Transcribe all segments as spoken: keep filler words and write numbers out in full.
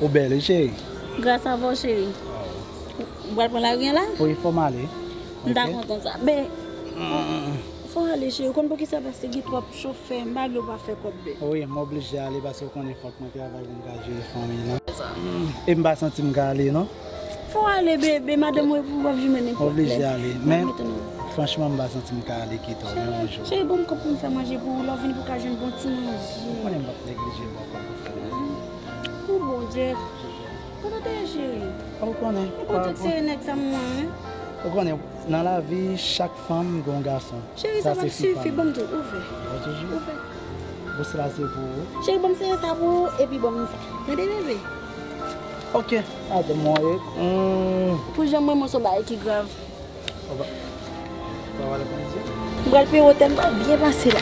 Ou bèl, wi, cheri. Gras a vou, cheri. Ou pral pran lari a la? Wi, fò m ale. M ta kontan sa. Men, fò ale, cheri. Ou konn poukisa? Paske gen twòp chofè, m pa vle w pa fè kòb bèt. Wi, m oblije ale paske w konnen fòk mwen travay pou m ka jere fanmi nan. E m pa santi m ka ale, non. Fò ale, bebe, madanm ou epi w ap jwenn nenpòt lè. Oblije ale. Men, franchman, m pa santi m ka ale kite w, menm yon jou. Cheri, cheri, ban m kòb pou m fè manje pou ou, lè w vini pou w ka jwenn bon ti manje. Ou konnen m p ap neglije ba w kòb pou fè manje. Ou bon, Djek. Kote w te ye, cheri? Ou konnen. Ou konnen k se nèg sa m wè, wi. Ou konnen, nan lavi, chak fanm gen yon gason. Cheri, sa p ap sifi, ban m di w, ouvè. Ouvè. Bous la se pou ou. Cheri, ban m sere sa pou ou, epi ban m sa. Tande, bebe? Ok, atann mwen ye. Hmm. Pou jan mwen, mwen se yon bagay ki grav. Ou pa, ou pa pale pou li di? M pral peye otèl, m pral byen pase la.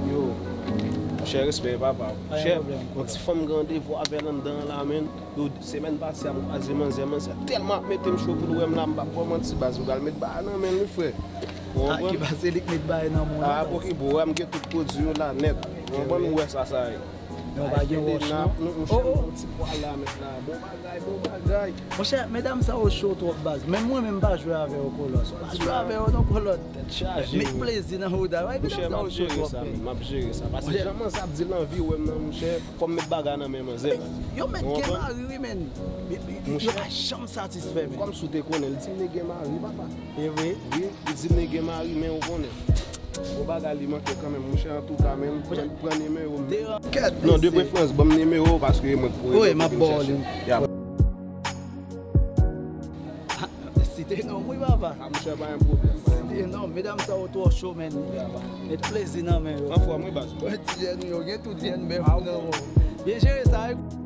Yo, monchè, respè, papa. Pa gen pwoblèm, yon ti fanm gen randevou avè l anndan an la, menn. Yo, semèn pase a, m kwaze manzè, manzè tèlman ap mete m cho pou l wè m la, m p ap ba w manti, baz, m pral met bagay nan men l, wi, frè. Ou konprann? Ki pase li k met bagay nan men w la, baz. Ah, pokipo, wè m gen tout pwodui yo la nèt. Ou konprann, ou wè sa, sa ye. Men w pa gen wòch, non? Nou, nou, monchè, yon ti pwa la, mèt la. Bon bagay, bon bagay. Monchè, medam sa yo cho twòp, baz. Menm mwen menm m pa jwe avè yo, Kolòs. Pa jwe avè yo non, Kolòs. Tèt chaje, met plezi nan bouda. Monchè, m ap jere sa, men. M ap jere sa. Paske jan manzè ap di l anvi wè m nan, monchè, fò m met bagay nan men manzè, baz. Yo mèt gen mari, wi, men. Yo pa janm satisfè, men. Kòmsi w te konnen, l di m li gen mari, papa. E vre? Wi, li di m li gen mari, men ou konnen. Bon bagay, li manke kanmenm, monchè, antouka, men pran, pran nimewo m. Non, de preferans, ban m nimewo w, paske mwen k pou rele w pou vin chèche m. Wi, m ap ba w li. Ya. Ah, site non m, wi, papa. Ah, monchè, pa gen pwoblèm, pa gen pwoblèm. Site non m, medam sa yo twò cho, men. Ya, pa. Met plezi nan men yo. Anfòm, wi, baz. Wè ti jèn yo, gen tout jèn bèf nan men yo. Byen jere sa, wi.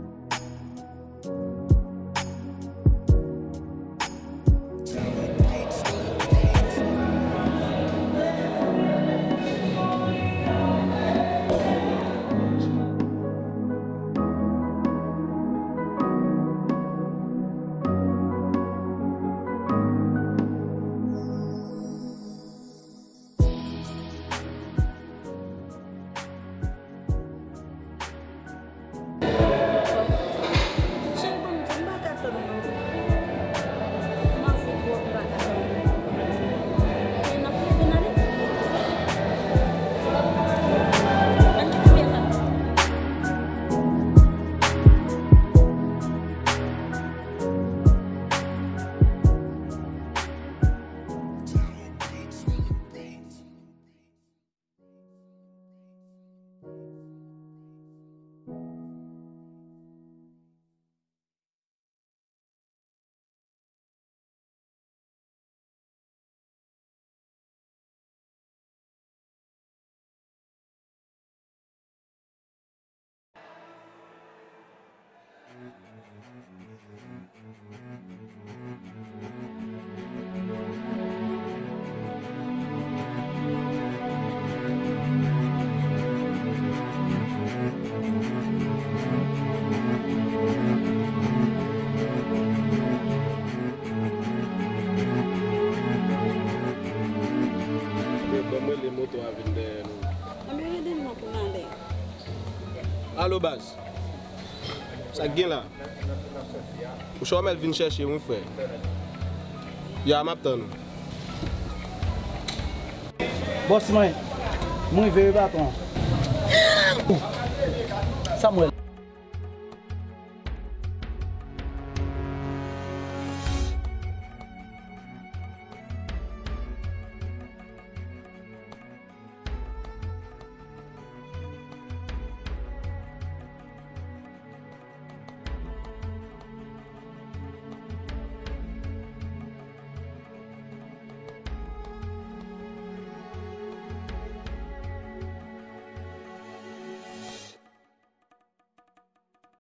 Alo baz. Sa k gen la? Monchè, Romel vin chèche m wi frè. Ya, m ap tann ou. Bòs mwen, m rive wi patwon. Sa m wè